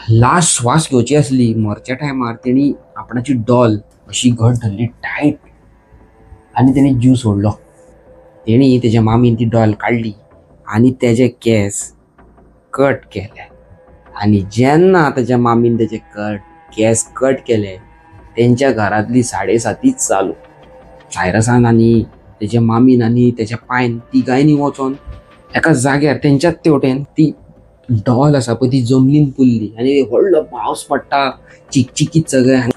Last श्वास घेवची आसली मरच्या टायमार तेणी आपणाची डॉल अशी घट धरली टायट आनी तेणी जीव सोडलो. तेणी तेज्या मामीन ती डॉल काडली आनी तेजे केंस कट केले. आनी जेन्ना तेज्या मामीन तेजे केंस कट केले तेंच्या घरांतली साडेसातीच चालू. सायरसान आनी तेज्या मामीन आनी तेज्या पायन तिगांयनी वचोन एका जाग्यार तेंच्याच तेवटेन ती डॉल आसा पळय ती जमनीन पुरली आनी व्हडलो पावस पडटा, चिकचिकीत सगळें.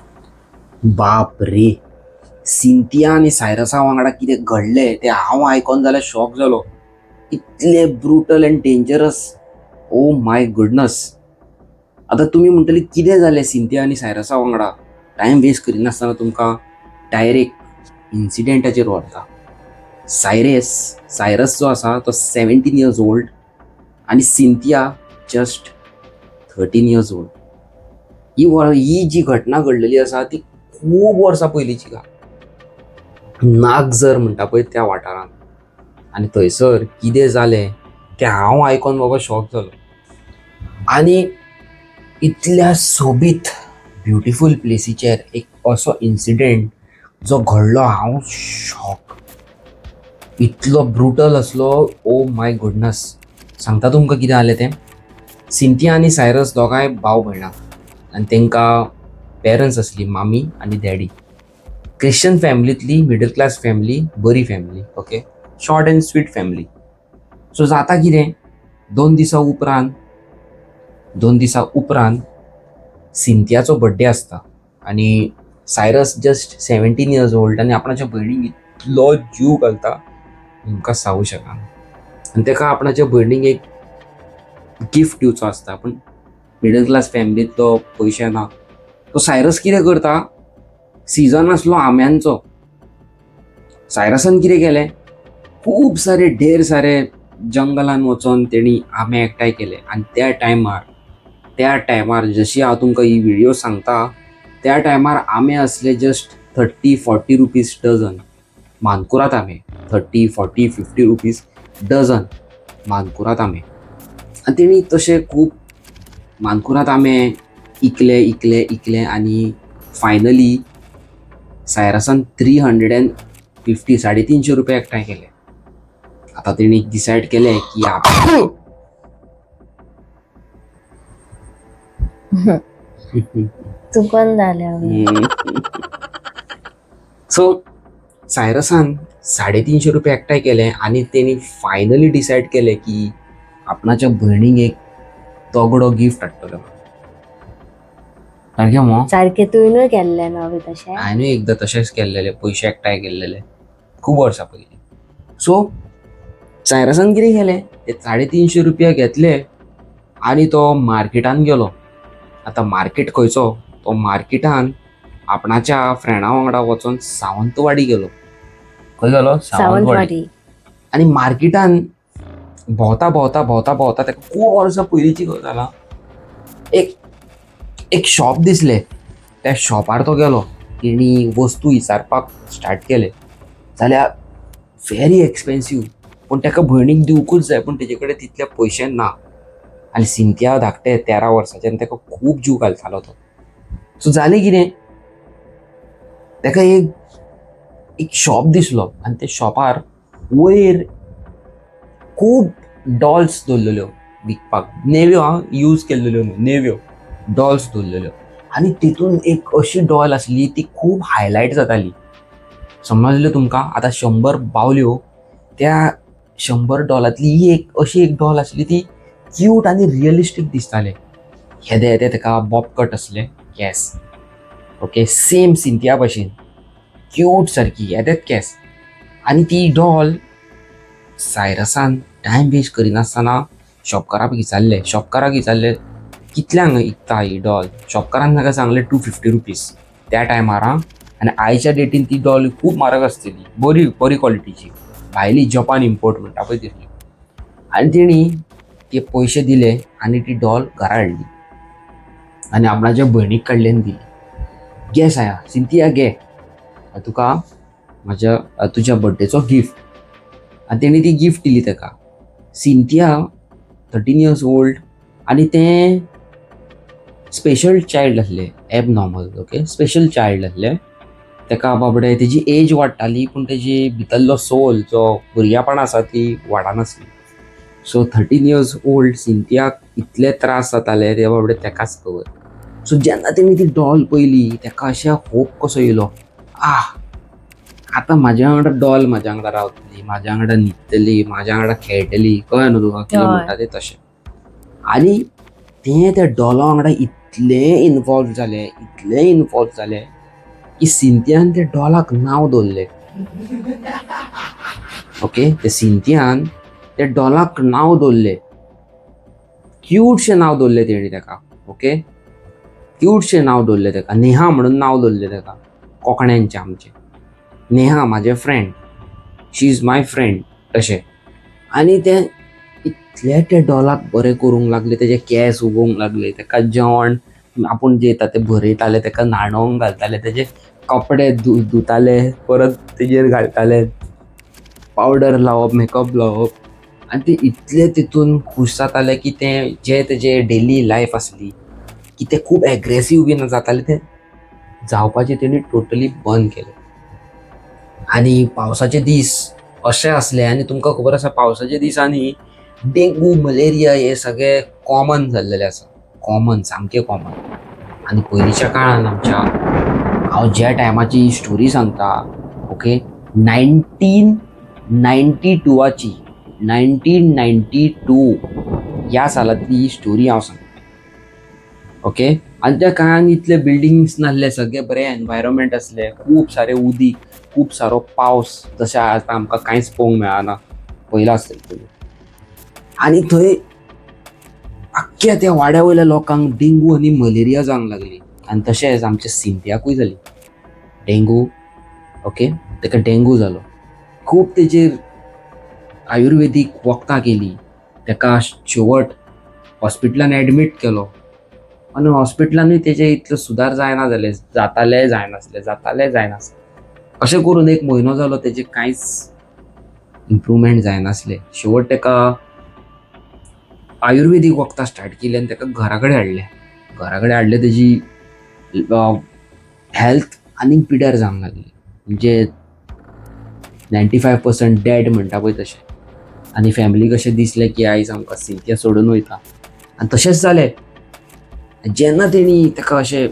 बाप रे, सिंतिया आनी सायरसा वांगडा कितें घडलें तें हांव आयकोन जाल्यार शॉक जालो. इतलें brutal and dangerous, oh my goodness. आतां तुमी म्हणटली कितें जालें सिंतिया आनी सायरसा वांगडा. टायम वेस्ट करिनासतना तुमकां डायरेक्ट इन्सिडेंटाचेर व्हरता. सायरस जो आसा तो 17 इयर्स ओल्ड आनी सिंतिया जस्ट 13 इयर्स ओल्ड. ही जी घटना घडलेली आसा ती खूब वर्सां पयलींची का नागझर म्हणटा पळय त्या वाठारांत. आनी थंयसर कितें जालें तें हांव आयकोन बाबा शॉक जालो. आनी इतल्या सोबीत ब्युटिफूल प्लेसीचेर एक असो इन्सिडेंट जो घडलो, हांव शॉक. इतलो ब्रुटल आसलो, ओ my goodness. सांगता तुमकां कितें जालें तें. सिंतिया आनी सायरस दोगांय भाव भयणां आनी तांकां पेरंट्स आसली मामी आनी डॅडी. क्रिश्चन फॅमिलींतली, मिडल क्लास फॅमिली, बरी family, okay, short and sweet family. So जाता कितें, 2 दिसां उपरांत सिंतियाचो बड्डे आसता आनी सायरस जस्ट 17 इयर्स ओल्ड आनी आपणाच्या भयणीक इतलो जीव घालता तुमकां सांगू शकना. आनी ताका आपणाच्या भयणीक एक गिफ्ट दिवचो आसता, पूण मिडल क्लास फॅमिलींतलो, पयशे ना. तो सायरस कितें करता, सिजन आसलो आंब्यांचो. सायरसान कितें केलें, खूब सारे ढेर सारे जंगलान वचोन तेणी आंबे एकठांय केले. आनी त्या टायमार जशी हांव तुमकां ही व्हिडियो सांगता त्या टायमार आंबे आसले जस्ट 30-40 रुपीज डझन. मानकुराद आंबे 30, 40, 50 रुपीज डझन मानकुराद आंबे. आनी तेणी तशे खूब मानकुराद आंबे इकले इकले इकले आनी फायनली सायरसान 350, 350 रुपया एकठांय केले. आतां तेणी डिसायड केलें की चुकून जालें. सो सायरसान 350 रुपया एकठांय केले आनी तेणी फायनली डिसायड केलें की आपणाच्या भयणीक एक तगडो गिफ्ट हाडटलो. सारकें मो? सारकें. तुवेनूय केल्लें न्हू बी तशें? हांवेनूय एकदां तशेंच केल्लेलें, पयशे एकठांय केल्लेले खूब वर्सां पयलीं. सो सायरसान कितें केलें, ते 350 रुपया घेतले आनी तो मार्केटान गेलो. आतां मार्केट खंयचो, तो मार्केटान आपणाच्या फ्रेंडा वांगडा वचोन सावंतवाडी गेलो. खंय गेलो? सावंतवाडी. आनी मार्केटान भोंवता भोंवता भोंवता भोंवता ताका खूब वर्सां पयलींची गजाल आं, एक एक शॉप दिसलें. त्या शॉपार तो गेलो. तेणी वस्तू विचारपाक स्टार्ट केलें जाल्यार व्हेरी एक्सपेन्सीव. पूण ताका भयणीक दिवकूच जाय, पूण तेजे कडेन तितले पयशे ना. आनी सिंतिया धाकटें 13 वर्साचें आनी ताका खूब जीव घालतालो तो. सो जालें कितें, ताका एक एक शॉप दिसलो आनी त्या शॉपार वयर खूब डॉल्स दवरलेल्यो विकपाक, नेव्यो आं, यूज केल्लेल्यो न्हू, नेव्यो डॉल्स दवरलेल्यो. आनी तितून एक अशी डॉल आसली ती खूब हायलायट जाताली. समजलें तुमकां? आतां 100 बावल्यो, त्या 100 डॉलांतली ही एक अशी एक डॉल आसली ती क्यूट आनी रियलिस्टीक दिसतालें. येदे येदे ताका बॉब कट आसले केंस, ओके, सेम सिंतिया भशेन क्यूट सारकी, येदेच केंस. आनी ती डॉल सायरसान टायम वेस्ट करिनासतना शॉपकाराक विचारलें. शॉपकाराक विचारलें, कितल्यांक इकता ही डॉल? शॉपकारान ताका सांगलें 250 रुपीज त्या टायमार आं. आनी आयच्या डेटीन ती डॉल खूब म्हारग आसतली, बरी बरी क्वॉलिटीची, भायली जपान इम्पोर्ट म्हणटा पळय तसली. आनी तेणी ते पयशे दिले आनी ती डॉल घरा हाडली आनी आपणाच्या भयणीक काडली आनी दिली. घे साया, सिंतिया घे, तुका म्हाज्या तुज्या बड्डेचो गिफ्ट. आनी तेणी ती गिफ्ट दिली ताका. सिंतिया 13 इयर्स ओल्ड आनी तें स्पेशल चायल्ड आसलें, एबनॉर्मल, ओके, स्पेशल चायल्ड आसलें. तेका बाबडे तेजी एज वाडटाली पूण तेजी भितरलो सोल जो भुरग्यापण आसा ती वाडनासली. सो 13 इयर्स ओल्ड सिंतियाक इतले त्रास जाताले ते बाबडे तेकाच खबर. सो जेन्ना तेणी ती डॉल पयली, तेका अशें होप कसो येयलो, आ आतां म्हाज्या वांगडा डॉल म्हाज्या वांगडा रावतली, म्हाज्या वांगडा न्हिदतली, म्हाज्या वांगडा खेळटली. कळ्ळें न्हू तुका कितें हय. म्हणटा तें? तशें. आनी तें त्या डॉला वांगडा इतलें इनवॉल्व जालें, इतलें इनवॉल्व जालें की सिंतियान त्या डॉलाक नांव दवरलें, ओके. ते सिंतियान त्या डॉलाक नांव दवरलें, क्यूटशें नांव दवरलें तेणी तेका, ओके. क्यूटशें नांव दवरलें तेका, नेहा म्हणून नांव दवरलें तेका. कोंकण्यांचें आमचें नेहा म्हाजें friend, she is my friend तशें. आनी तें इतलें त्या डॉलाक बरें करूंक लागलें, तेजे केंस उगोवंक लागले, तेका जेवण आपूण जेयता तें भरयताले, तेका न्हाणोवंक घालताले, तेजे कपडे धुताले, परत तेजेर घालताले, पावडर लावप, मेकअप लावप. आनी ते इतले तितून खूश जाताले की तें जे तेजे डेली लायफ आसली की ते खूब एग्रेसीव बीन जाताले, ते जावपाचें तेणी टोटली बंद केलें. आनी पावसाचे दीस अशे आसले आनी तुमकां खबर आसा, पावसाच्या दिसांनी डेंगू, मलेरिया हे सगळे कॉमन जाल्लेले आसा, कॉमन, सामकें कॉमन. आनी पयलींच्या काळान आमच्या, हांव ज्या टायमाची स्टोरी सांगता, ओके, 1992आची, 1992 ह्या सालांतली ही स्टोरी हांव सांगता, ओके. आनी त्या काळान इतले बिल्डिंग्स नासले, सगळे बरें एनवायरमेंट आसलें, खूब सारे उदीक, खूब सारो पावस, जशें आतां आमकां कांयच पळोवंक मेळना पयला आसतलें पयलीं. आनी थंय आख्ख्या त्या वाड्या वयल्या लोकांक डेंगू आनी मलेरिया जावंक लागली. आनी तशेंच आमच्या सिंतियाकूय जाली डेंगू, ओके. ताका डेंगू जालो, खूब तेजेर आयुर्वेदीक वखदां केली, ताका शेवट हॉस्पिटलान एडमीट केलो. आनी हॉस्पिटलानूय तेजे इतले सुदार जायना जाले, जाताले जायनासले, जाताले जायनासले. अशें करून एक म्हयनो जालो, तेजे कांयच इम्प्रूवमेंट जायनासलें. शेवट ताका आयुर्वेदीक वखदां स्टार्ट केली आनी ताका घरा कडेन हाडलें. घरा कडेन हाडलें, तेजी हेल्थ आनीक पिड्यार जावंक लागली, म्हणजे 95% डेड म्हणटा पळय तशें. आनी फॅमिलीक अशें दिसलें की आयज आमकां सिंतिया सोडून वयता. आनी तशेंच जालें. जेन्ना तेणी ताका अशें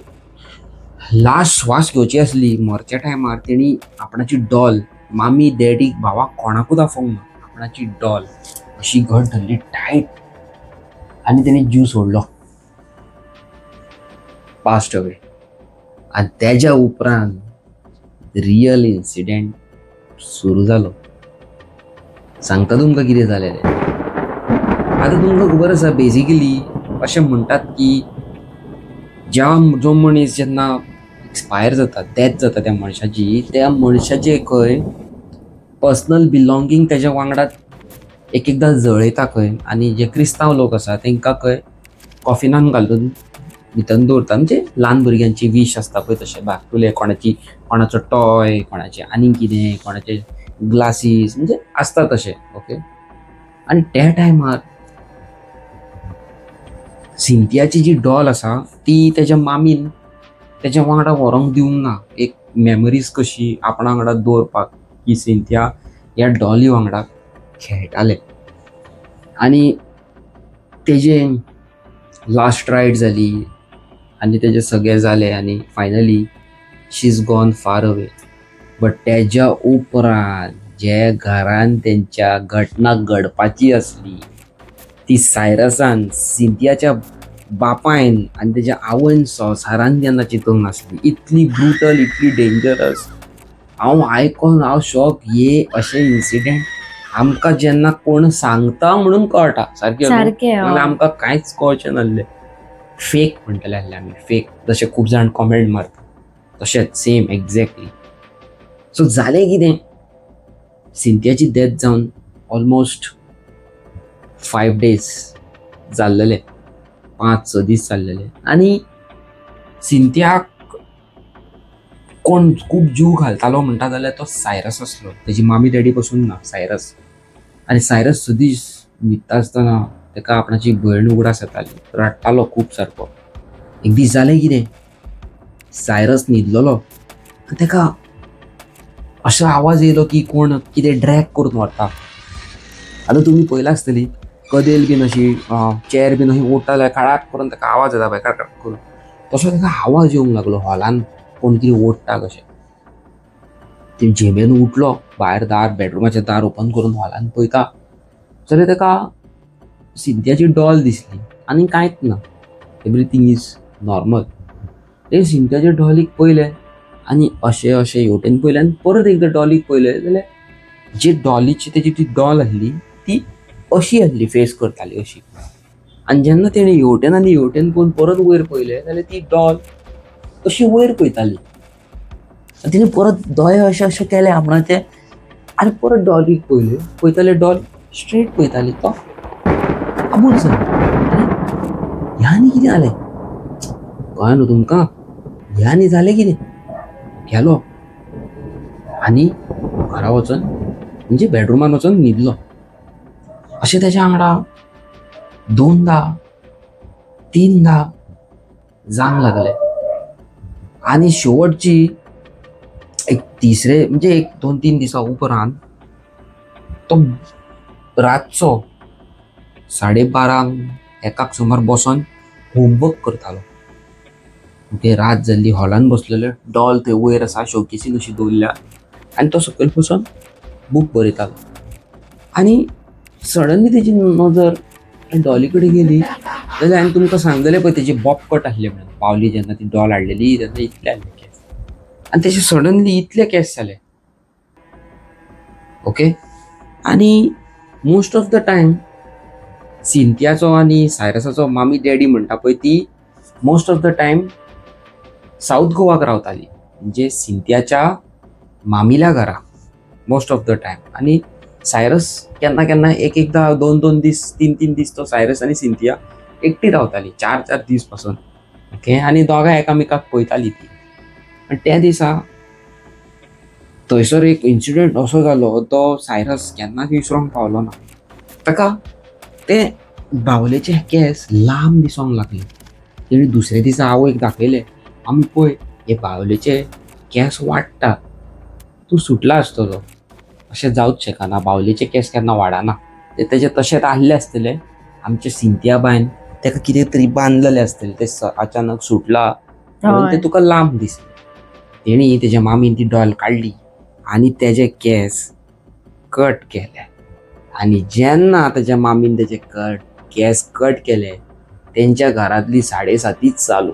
लास्ट श्वास घेवची आसली मरच्या टायमार, तेणी आपणाची डॉल मामी डॅडीक भावाक कोणाकूच आफोवंक ना, आपणाची डॉल अशी घट धरली टायट आनी तेणी जीव सोडलो, पास्ट अवे. आनी तेज्या उपरांत रियल इन्सिडेंट सुरू जालो. सांगता तुमकां कितें जालें तें. आतां तुमकां खबर आसा, बेजिकली अशें म्हणटात की ज्या जो मनीस जेन्ना एक्सपायर जाता, डेथ जाता त्या मनशाची, त्या मनशाचे खंय पर्सनल बिलोंगींग तेज्या वांगडा एक एकदां जळयता खंय. आनी जे क्रिस्तांव लोक आसा तांकां खंय कॉफिनान घालून भितर दवरता, म्हणजे ल्हान भुरग्यांची वीश आसता पळय तशें, बारकुले कोणाची, कोणाचो टॉय, कोणाचें आनीक कितें, कोणाचे ग्लासीस, म्हणजे आसता तशें, ओके. आनी त्या टायमार सिंतियाची जी डॉल आसा ती तेज्या मामीन तेज्या वांगडा व्हरोंक दिवंक ना, एक मेमरीज कशी आपणा वांगडा दवरपाक की सिंतिया ह्या डॉली वांगडा खेळटालें. आनी तेजें लास्ट रायड जाली आनी तेजें सगळें जालें आनी finally she is gone far away. But तेज्या उपरांत जे घरान तेंच्या घटना घडपाची आसली ती सायरसान, सिंतियाच्या बापायन आनी तेज्या आवयन संवसारान जेन्ना चिंतूंक नासली. इतली ब्रुटल, इतली डेंजरस. हांव आयकोन हांव शॉक. हे अशे इन्सिडेंट आमकां जेन्ना कोण सांगता म्हणून कळटा सारकें न्हू? सारकें. नाल्यार आमकां कांयच कळचें नासलें. फेक म्हणटले आसले आमी, फेक, जशें खूब जाण कॉमेंट मारता तशेंच सेम एक्झॅक्टली. सो जालें कितें, सिंतियाची डेथ जावन ऑलमोस्ट 5 डेज जाल्लेले, 5-6 दीस जाल्लेले. आनी सिंतियाक कोण खूब जीव घालतालो म्हणटा जाल्यार तो सायरस आसलो. तेजी मामी डॅडी पसून ना, सायरस. आनी सायरस सदींच न्हिदता आसतना ताका आपणाची भयण उगडास येताली, रडटालो खूब सारको. एक दीस जालें कितें, सायरस न्हिदलेलो आनी ताका असो आवाज येयलो की कोण कितें ड्रॅग करून व्हरता. आतां तुमी पळयलां आसतली कदेल बीन अशी, चॅर बीन अशी ओडटा जाल्यार कडाक करून ताका आवाज येता पळय, कडाक करून. तसो ताका आवाज येवंक लागलो हॉलान कोण कितें ओडटा कशें. ते झेमेन उठलो, भायर दार, बेडरुमाचें दार ओपन करून हॉलान पळयता जाल्यार ताका सिंतियाची डॉल दिसली आनी कांयच ना. Everything is normal. ते सिंतियाच्या डॉलीक पळयलें आनी अशें अशें हेवटेन पळयलें आनी परत एकदां डॉलीक पळयलें जाल्यार जी डॉलीची तेजी ती डॉल आसली ती अशी आसली, फेस करताली अशी. आनी जेन्ना तेणें हेवटेन आनी हेवटेन पळोवन परत वयर पळयलें जाल्यार ती डॉल अशी वयर पळयताली. आनी तिणें परत दोळे अशे अशे केले आपणाचे आनी परत डॉलीक पळयलें, पळयताले डॉल स्ट्रेट पळयताली. तो आबूज जालो. आरे ह्या आनी कितें जालें, कळ्ळें न्हू तुमकां, ह्या आनी जालें कितें. गेलो आनी घरा वचून म्हणजे बेडरुमान वचून न्हिदलो. अशें तेज्या वांगडा दोनदा तिनदा जावंक लागलें. आनी शेवटची एक तिसरे म्हणजे एक 2-3 दिसां उपरांत तो रातचो 12:30 एकाक सुमार बसोन होमवर्क करतालो. ओके, रात जाल्ली, हॉलान बसलेले, डॉल थंय वयर आसा शोकेसीन अशी दवरल्या आनी तो सकयल बसोन बूक बरयतालो. आनी सडनली तेजी नजर डॉली कडेन गेली जाल्यार हांवें तुमकां सांगलेलें पळय तेजी बॉब कट आसले म्हणून, पावली जेन्ना ती डॉल हाडलेली तेन्ना इतले आसले केंस आनी तेजे सडनली इतले केंस जाले. ओके, आनी मोस्ट ऑफ the time सिंतियाचो आनी सायरसाचो मामी डॅडी म्हणटा पळय ती most of the time south गोवाक रावताली, म्हणजे सिंतियाच्या मामील्या घरा मोस्ट ऑफ the time. आनी सायरस केन्ना केन्ना एक एकदां 2-2 दीस 3-3 दीस तो सायरस आनी सिंतिया एकटी रावताली, 4-4 दीस पासून. ओके, आनी दोगां एकामेकाक पळयताली ती. आनी त्या दिसा थंयसर एक इन्सिडंट असो जालो तो सायरस केन्नाच विसरोंक पावलो ना. ताका ते बावलेचे केंस लांब दिसोंक लागले. तेणी दुसरे दिसा आवयक दाखयले, आमी पळय हे बावलेचे केंस वाडटा, तूं सुटला आसतलो, अशें जावच शकना, बावलेचे केंस केन्ना वाडना, ते तेजे तशेंच आहले आसतले. आमचे सिंतिया बायन ताका कितें तरी बांदलेलें आसतलें, तें अचानक सुटला म्हणून ते तुका लांब दिसले. तेणी तेज्या मामीन ती डॉल काडली आनी तेजे केंस कट केले. आनी जेन्ना तेज्या मामीन तेजे केंस कट केले तेंच्या घरांतली 7:30 चालू.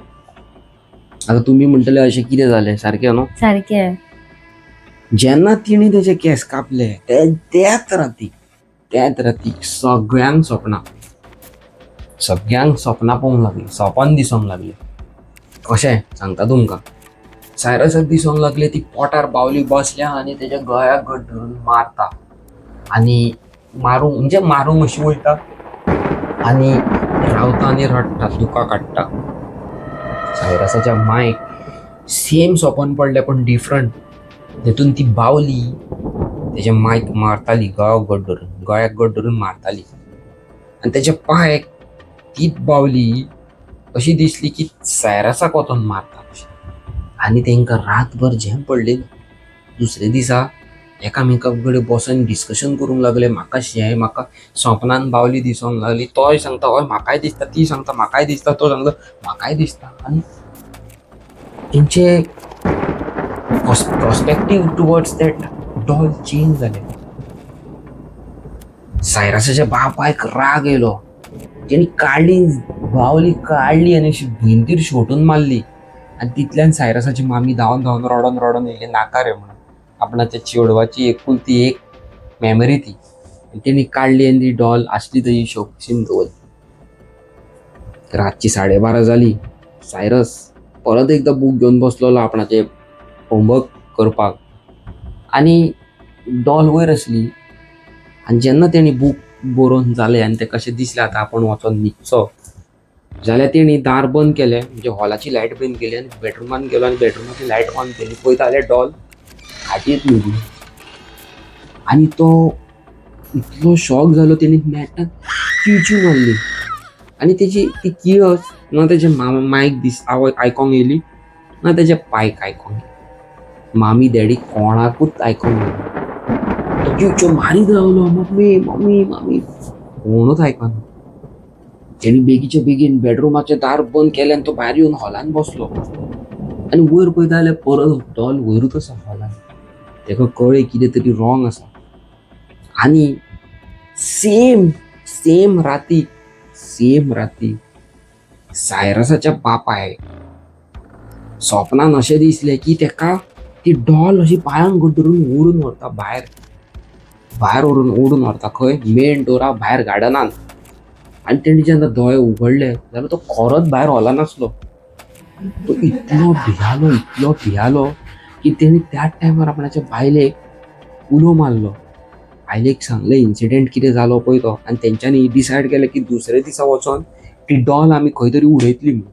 आतां तुमी म्हणटले अशें कितें जालें, सारकें न्हू? सारकें. जेन्ना तिणें तेजे केंस कापले त्याच राती, त्याच रातीक सगळ्यांक सपनां, सगळ्यांक सपनां पळोवंक लागली, सपन दिसोंक लागलें. कशें सांगता तुमकां, सायरसाक दिसोंक लागलें ती पोटार बावली बसल्या आनी तेज्या गळ्याक घट धरून मारता आनी मारूंक म्हणजे मारूंक अशी वयता आनी रावता आनी रडटा, दुकां काडटा. सायरसाच्या मायक सेम सपन पडलें पण डिफरंट. तेतून ती बावली तेज्या मायक मारताली, गळ्याक घट धरून, गळ्याक घट धरून मारताली. आनी तेज्या पांयक तीच बावली अशी दिसली की सायरसाक वचोन मारता अशी. आनी तेंकां रातभर झेम पडली. दुसरे दिसा एकामेका कडेन बसोन डिस्कशन करूंक लागले, म्हाका शें म्हाका सपनान बावली दिसोंक लागली, तोय सांगता हय म्हाकाय दिसता, ती सांगता म्हाकाय दिसता, तो सांगता म्हाकाय दिसता. आनी तेंचे perspective towards that doll change जालें. सायरसाच्या बापायक राग येयलो, तेणी काडली बावली काडली आनी अशी भिंतीर शेवटून मारली. आनी तितल्यान सायरसाची मामी धांवन धांवन रडोन रडोन येयली, नाका रे म्हणून, आपणाच्या चेडवाची एकुलती एक मेमरी ती. आनी तेणी काडली आनी ती डॉल आसली तशी शोकेसीन दवरली. रातची 12:30 जाली. सायरस परत एकदां बूक घेवन बसलेलो आपणाचे होमवर्क करपाक आनी डॉल वयर आसली. आनी जेन्ना तेणी बूक बरोवन जालें आनी तेका अशें दिसलें आतां आपूण वचोन न्हिदचो, जाल्यार तेणी दार बंद केलें, म्हणजे हॉलाची लायट बंद केली आनी बेडरुमान गेलो आनी बेडरुमाची लायट ऑन केली. पळयता जाल्यार डॉल खाटीर न्हिदली. आनी तो इतलो शॉक जालो, तेणी मॅटाक किळची मारली आनी तेजी ती किळस ना तेजे मायक दीस आवय आयकोंक येयली ना तेज्या पायक आयकोंक येयली. मामी डॅडी कोणाकूच आयकोंक येयना. तो किवच्यो मारीत रावलो, मम्मी मम्मी मम्मी, कोणूच आयकना. तेणी बेगीचे बेगीन बेडरुमाचें दार बंद केलें आनी तो भायर येवन हॉलान बसलो आनी वयर पळयता जाल्यार परत डॉल वयरूच आसा हॉलान. तेका कळ्ळें कितें तरी रॉंग आसा. आनी सेम सेम राती, सेम राती सायरसाच्या बापायक स्वप्नान अशें दिसलें की तेका ती डॉल अशी पांयांक घट धरून ओडून व्हरता भायर, भायर व्हरून ओडून व्हरता खंय, मेन डोरा भायर गार्डनान. आनी तेणी जेन्ना दोळे उगडले जाल्यार तो खरोच भायर हॉलान आसलो. तो इतलो भियालो, इतलो भियालो की तेणी त्याच टायमार आपणाच्या बायलेक उलो मारलो. बायलेक सांगलें इन्सिडेंट कितें जालो पळय तो. आनी तेंच्यांनी डिसायड केलें की दुसरे दिसा वचोन ती डॉल आमी खंय तरी उडयतली म्हणून.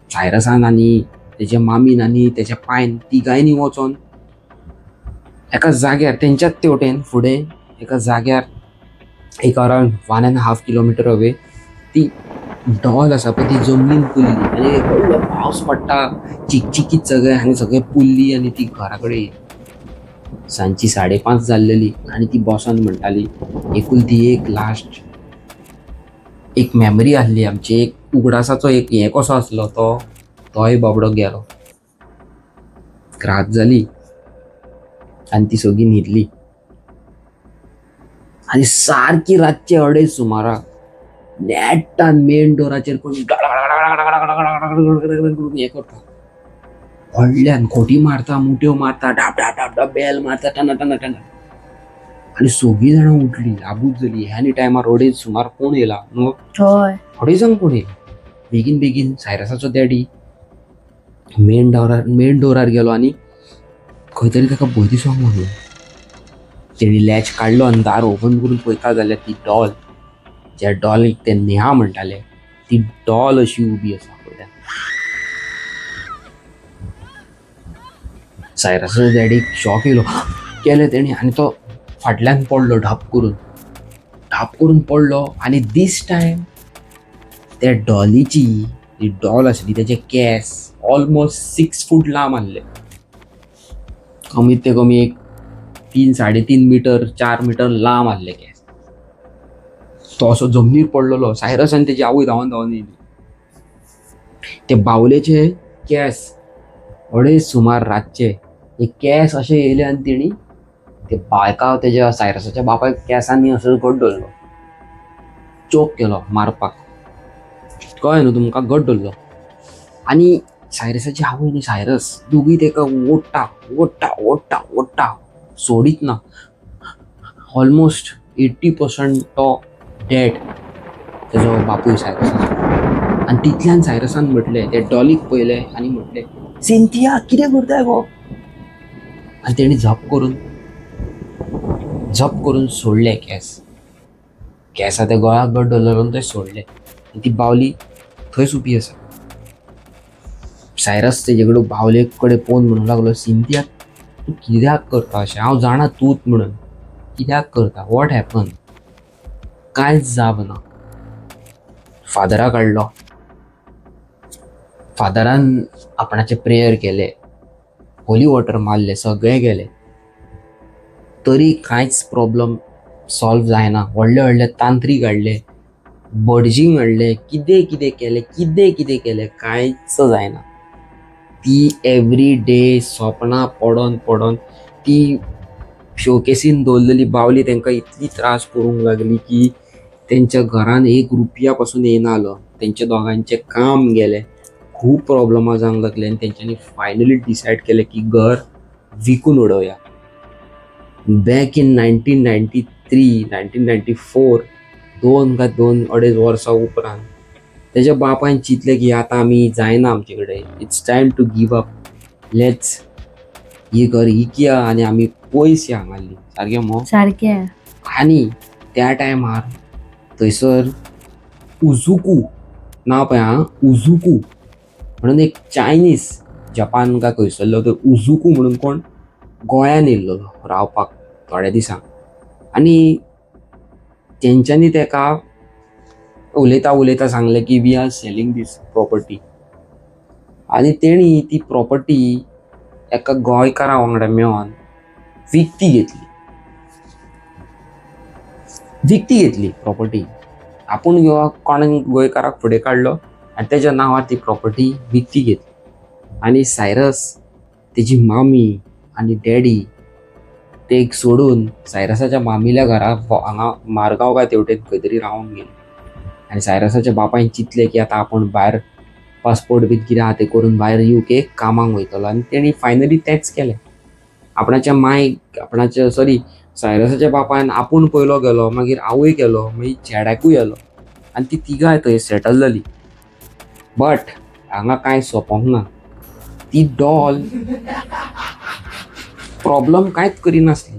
सायरसान आनी तेच्या मामीन आनी तेच्या पायन तिगांयनी वचोन एका जाग्यार तेंच्याच तेवटेन फुडें एका जाग्यार एक अरावंड 1.5 किलोमिटर अवे ती डॉल आसा पळय ती जमनीन पुरली. आनी एक व्हडलो पावस पडटा, चिकचिकीत सगळें आनी सगळें पुरली आनी ती घरा कडेन येयली. सांजची 5:30 जाल्लेली आनी ती बॉसान म्हणटाली एकुलती एक लास्ट एक मेमरी आहली आमची, एक उगडासाचो एक हें कसो आसलो तो, तोय बाबडो गेलो. रात जाली आनी ती सगळीं न्हिदली आनी सारकी रातचे 2:30 सुमाराक नेटान मेन डोराचेर कोण हें करता, व्हडल्यान खोटी मारता, मुट्यो मारता, ढाप ढाप ढाप ढाप बेल मारता, टना टना टना. आनी सगळीं जाणां उठली, आबूज जाली. ह्या आनी टायमार 2:30 सुमार कोण येयला न्हू? हय. 2:30 कोण येयला? बेगीन बेगीन सायरसाचो डॅडी मेन डोरार गेलो आनी खंय तरी ताका भंय दिसोंक लागलो. तेणी लॅच काडलो आनी दार ओपन करून पळयता जाल्यार ती डॉल, ज्या डॉलीक ते नेहा म्हणटाले, ती डॉल अशी उबी आसा फुडल्यान. सायरसाचो डॅडीक शॉक येयलो, केलें तेणी आनी तो फाटल्यान पडलो ढाप करून, ढाप करून पडलो. आनी दीस टायम त्या डॉलीची, ती डॉल आसली तेचे केंस ऑलमोस्ट 6 फूट लांब आसले, कमीत ते कमी एक 3 3.5 मिटर 4 मिटर लांब आसले केंस. तो असो जमनीर पडलेलो. सायरस आनी तेजी आवय धांवन धांवन येयली. ते बावलेचे केंस 2:30 सुमार रातचे हे केंस अशे येयले आनी तेणी ते बायका तेज्या सायरसाच्या बापायक केंसांनी असो घट धरलो, चोक केलो मारपाक, कळ्ळें न्हू तुमकां, घट धरलो. आनी सायरसाची आवय आनी सायरस दोगूय तेका ओडटा ओडटा ओडटा ओडटा, सोडीत ना. ऑलमोस्ट 80% तो डेड तेजो बापूय सायरसाचो. आनी तितल्यान सायरसान म्हटलें, ते डॉलीक पळयलें आनी म्हटलें, सिंथिया कितें करताय गो? आनी तेणी झप करून झप करून सोडले केंस, केंसा ते गळ्याक घट धरलो आनी ते सोडले. आनी ती बावली थंयच उबी आसा. सायरस तेजे कडेन बावले कडेन पळोवन म्हणूंक लागलो, सिंथिया तूं कित्याक करता अशें? हांव जाणा तूंच म्हणून, कित्याक करता? What happen? कांयच जाप ना. फादराक हाडलो. फादरान आपणाचें प्रेयर केलें, होली वॉटर मारलें, सगळें केलें, तरी कांयच प्रॉब्लम सॉल्व जायना. व्हडले व्हडले तांत्रीक हाडले, भटजींक हाडले, कितें कितें केलें, कितें कितें केलें, कांयच जायना. ती एवरी डे सोपणां पडोन पडोन ती शोकेसीन दवरलेली बावली तांकां इतली त्रास करूंक लागली की तेंच्या घरान 1 रुपया पासून येयना जालो. तेंच्या दोगांचें काम गेलें, खूब प्रॉब्लमां जावंक लागले आनी तेंच्यांनी फायनली डिसायड केलें की घर विकून उडोवया. बॅक इन 1993 1994, 2 काय 2-2.5 वर्सां उपरांत तेज्या बापायन चिंतलें की आतां आमी जायना आमचे कडेन, it's time to give up, let's ही घर इकया आनी आमी पयस या हांगासरली. सारकें मगो? सारकें. आनी त्या टायमार थंयसर उजुकू नांव पळय आं, उजुकू म्हणून एक चायनीज, जपान काय खंयसरलो तो उजुकू म्हणून कोण गोंयान येयल्लो रावपाक थोड्या दिसांक. आनी तेंच्यांनी तेका उलयता उलयता सांगलें की we are selling this property. आनी तेणी ती प्रॉपर्टी एका गोंयकारा वांगडा मेळोन विकती घेतली. विकती घेतली प्रॉपर्टी. आपूण कोणें गोंयकाराक फुडें काडलो आनी तेज्या नांवार ती प्रॉपर्टी विकती घेतली. आनी सायरस, तेजी मामी आनी डॅडी ते एक सोडून सायरसाच्या मामील्या घरा हांगा मारगांव काय तेवटेन खंय तरी रावंक गेले. आनी सायरसाच्या बापायन चिंतलें की आतां आपूण भायर पासपोर्ट बीन कितें आहा तें करून भायर युके कामाक वयतलो. आनी तेणी फायनली तेंच केलें. आपणाच्या मायक, आपणाच्या, सॉरी, सायरसाच्या बापायन आपूण पयलो गेलो, मागीर आवय गेलो, मागीर चेड्याकूय गेलो आनी ती तिगांय थंय सेटल जाली. बट हांगा कांय सोंपोंक ना. ती डॉल प्रॉब्लम कांयच करिनासली,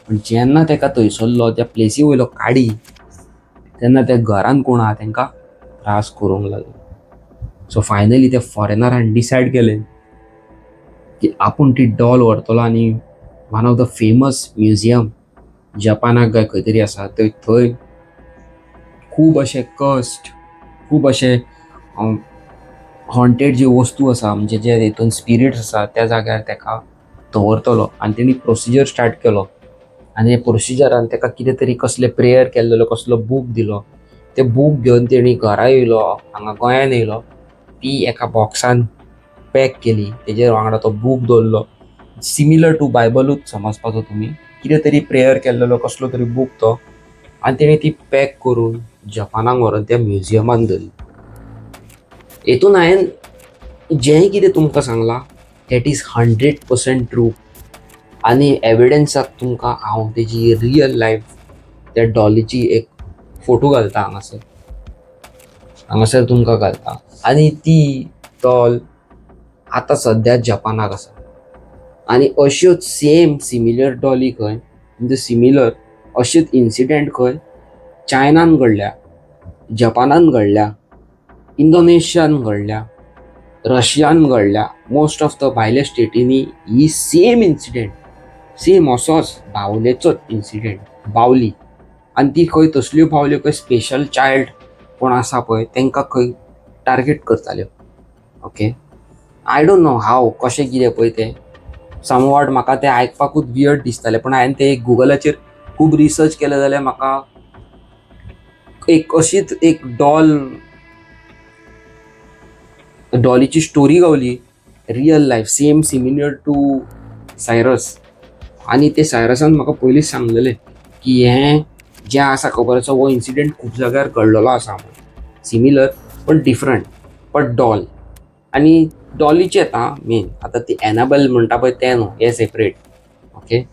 पूण जेन्ना ताका थंयसरलो त्या प्लेसी वयलो काडी, तेन्ना त्या घरान कोण आहा तांकां त्रास करूंक लागलो. सो फायनली त्या फॉरेनरान डिसायड केलें की आपूण ती डॉल व्हरतलो आनी one of the famous museum जपानाक काय खंय तरी आसा थंय, थंय खूब अशे कस्ट, खूब अशे हॉन्टेड ज्यो वस्तू आसा, म्हणजे जे हितून स्पिरिट्स आसा, त्या जाग्यार ताका दवरतलो. आनी तेणी प्रोसिजर स्टार्ट केलो आनी प्रोसिजरान ताका कितें तरी कसलें प्रेयर केल्लेलो कसलो बूक दिलो. ते बूक घेवन तेणी घरा येयलो, हांगा गोंयान येयलो. ती एका बॉक्सान पॅक केली, तेजेर वांगडा तो बूक दवरलो, सिमिलर टू बायबलूच समजपाचो तुमी, कितें तरी प्रेयर केल्लेलो कसलो तरी बूक तो. आनी तेणी ती पॅक करून जपानाक व्हरून त्या म्युजियमान दवरली. हेतून हांवें जें कितें तुमकां सांगलां, that is 100% true. आनी एविडन्साक तुमकां हांव तेजी रियल लायफ त्या डॉलीची एक फोटो घालता हांगासर, हांगासर तुमकां घालता. आनी ती डॉल आतां सद्या जपानाक आसा. आनी अश्योच सेम सिमिलर डॉली खंय, म्हणजे सिमिलर अशेच इन्सिडेंट खंय चायनान घडल्या, जपानान घडल्या, इंडोनेशियान घडल्या, रशियान घडल्या. मोस्ट ऑफ the भायल्या स्टेटींनी ही सेम इन्सिडेंट, सेम असोच बावलेचोच इन्सिडेंट, बावली. आनी ती खंय तसल्यो बावल्यो खंय स्पेशल चायल्ड कोण आसा पळय तांकां खंय target करताल्यो. Okay, I don't know how, कशें कितें पळय तें समवॉट म्हाका तें आयकपाकूच वियर्ड दिसतालें, पूण हांवें तें गुगलाचेर खूब रिसर्च केलें जाल्यार म्हाका एक अशीच एक डॉलीची स्टोरी गावली, real life, same similar to Cyrus. आनी ते सायरसान म्हाका पयलींच सांगलेलें की हें जें आसा खबर आसा, हो इन्सिडेंट खूब जाग्यार घडलेलो आसा म्हणून, सिमिलर पण डिफरंट, बट डॉल आनी डॉलीचें आं मेन. आतां ती एनाबेल म्हणटा पळय तें न्हू, हें सेपरेट. ओके,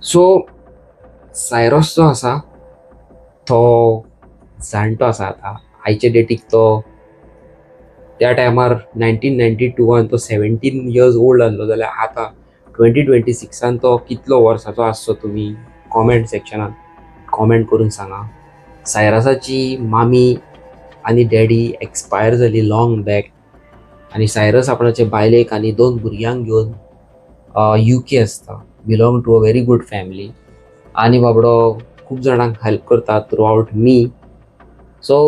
सो सायरस जो आसा तो जाणटो आसा आतां आयचे डेटीक. तो त्या टायमार 1992न तो 17 इयर्स ओल्ड आसलो, जाल्यार आतां 2026न तो कितलो वर्साचो आसचो, तुमी कॉमेंट सेक्शनान कॉमेंट करून सांगा. सायरसाची मामी आनी डॅडी एक्सपायर जाली लॉंग बॅक आनी सायरस आपणाचे बायलेक आनी दोन भुरग्यांक घेवन युके आसता. Belong to a very good family आनी बाबडो खूब जाणांक हेल्प करता थ्रू आवट मी. सो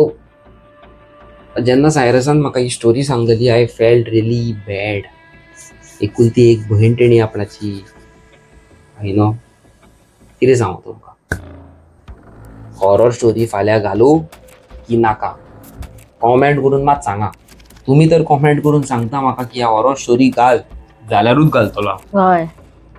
जेन्ना सायरसान म्हाका ही स्टोरी सांगलेली, I felt really bad. एकुलती एक भयण तेणी आपणाची, you know, कितें सांगू तुमकां. हॉरर स्टोरी फाल्यां घालूं की नाका, कॉमेंट करून मात सांगा. तुमी तर कॉमेंट करून सांगता म्हाका की हॉरर स्टोरी घाल जाल्यारूच घालतलो हांव. हय.